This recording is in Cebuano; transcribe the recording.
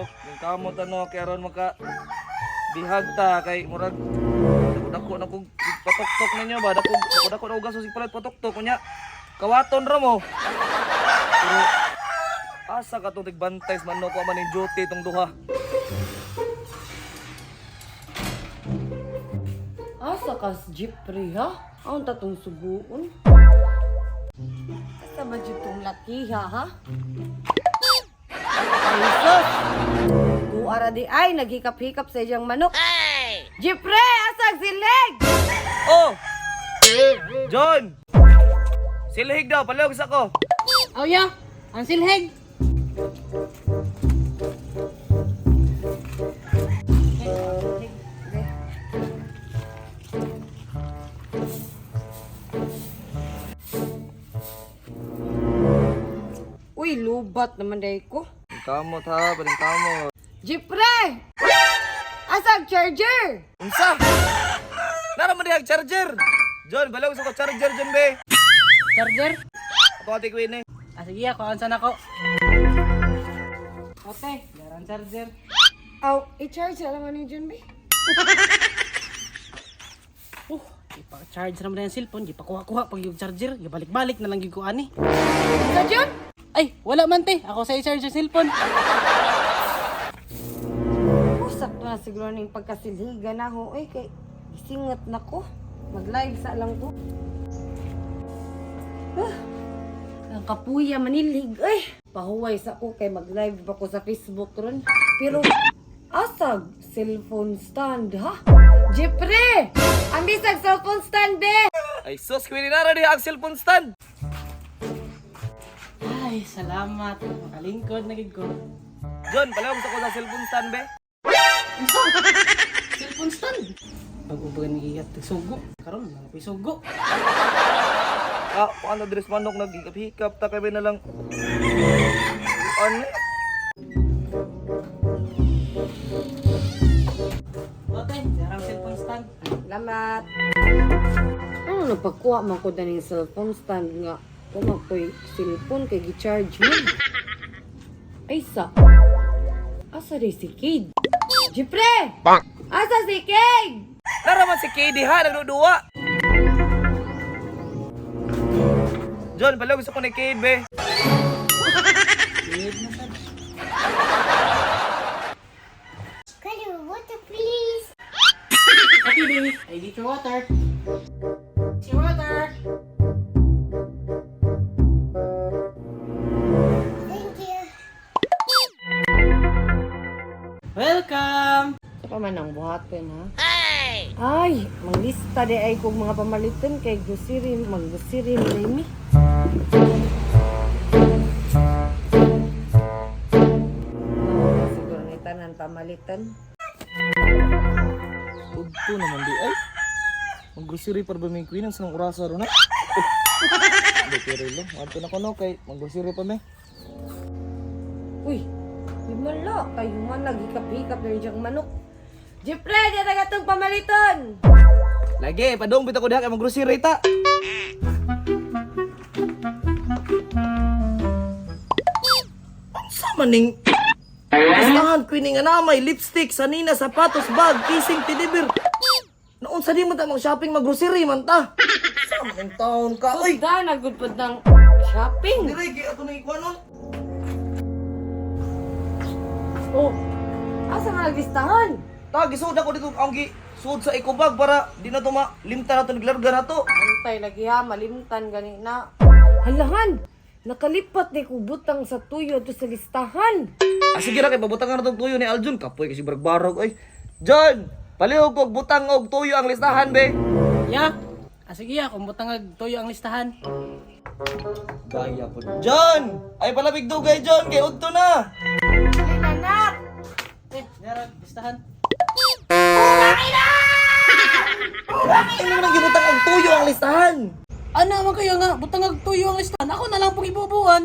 Manok, ning kamot ano kay aron maka bihag ta kay murag dako na kog patoktok ninyo ba, dako dako dako na og gasos palit patoktok unya. Kawaton ra mo. Pero asa ka tong tigbantay sa manok wa man ning duty tong duha. Asa kas Jeffrey ha? Ang tatong suguon. Asa ba jud tong lakiha ha? Ay sus! Tuara di ay naghikap-hikap sa iyang manok. Jeffrey, asa ang silig? Oh! John! Silhig daw, palihog sa ko. Oh yeah, ang silhig. Uy, lubat naman day ko. Kamot ha, paling kamot. Jeffrey! Asa ang charger? Unsa? Nara man dihag charger. John, palihog sa ko charger John be. Charger? Ako ate Queen eh. Ah, sige, ako ansa na ko. Ote, garan charger. Aw, i-charge alam ni John B. Ipa-charge naman na yung cellphone, gipakuha-kuha pag yung charger, gibalik-balik na lang gyud ko ani. Sa John? Ay, wala man te, ako sa i-charge yung cellphone. Oh, sakto na siguro ning pagkasilhiga na ho. Eh, kay gisingat na ko. Mag-live sa lang ko. Ah, ang kapuya manilig. Ay, pahuway sa ko kay mag-live ba ko sa Facebook ron. Pero asag cellphone stand ha? Jeffrey! Ang bisag cellphone stand be! Ay sus, Queen nara diha ang cellphone stand. Ay, salamat. Makalingkod na gid ko. John, palihog sa ko sa cellphone stand be. Unsa? Cellphone stand. Pag-uban ni iyat sugo. Karon na ko'y sugo. Ah, paano dress manok naghikap-hikap ta kami na lang. Ano? Ote, garan cellphone stand. Salamat. Ano nagpakuha man ko daning cellphone stand nga kuma ko'y cellphone kay gi-charge mo. Ay sa. Asa rin si Kid? Jeffrey! Asa si Kid? Nara man si KD ha, nagduduwa. John, palihog sa ko ni KD be. Good na sad. Can you water, please? Okay, baby. I get your water. It's your water. Thank you. Welcome! Ito pa man ang buhatin ha. Ay! Ay, manglista di ay kog mga pamalitan kay grocery, mag-grocery ni mi. Siguro ni tanan pamalitan. Udto naman di ay. Mag-grocery para ba may queen ang sanang orasa ron na? Hindi, pero lang. Adto na ko no, kay mag-grocery pa me. Uy, himala. Kayo man naghikap-hikap na rin siyang manok. Jeffrey, di na gatong pamaliton! Lagi, padong bitaw ko diha kay mag-grocery ta. Unsa man ning Listahan queen nga na may lipstick, sanina, sapatos, bag, casing, teddy bear. Naunsa di man ta mag-shopping, mag-grocery man ta. Sa man ning taon ka? Uy, Da, nagudpod ng shopping. dire kay ato nang ikuanon. Oh, asa nga naglistahan? Ta gisud ako dito ang gi sud sa eco bag para di na to malimtan na to naglarga na to. Antay lagi ha, malimtan gani na. Halahan, nakalipat ni kubutang sa tuyo to sa listahan. Ah, sige ra kay pabutangan na tong tuyo ni Aljun kapoy kasi barog-barog oy. John, palihog og butang og tuyo ang listahan be. Ya. Ah, sige, ah, kung butang tuyo ang listahan. Gaya po. John! Ay palabig dugay John kay udto na. Anak! Eh, meron, listahan. Ay naman ang gibutang og tuyo ang listahan. Ano man kayo nga, butang tuyo ang listahan. Ako na lang pong ibubuhan.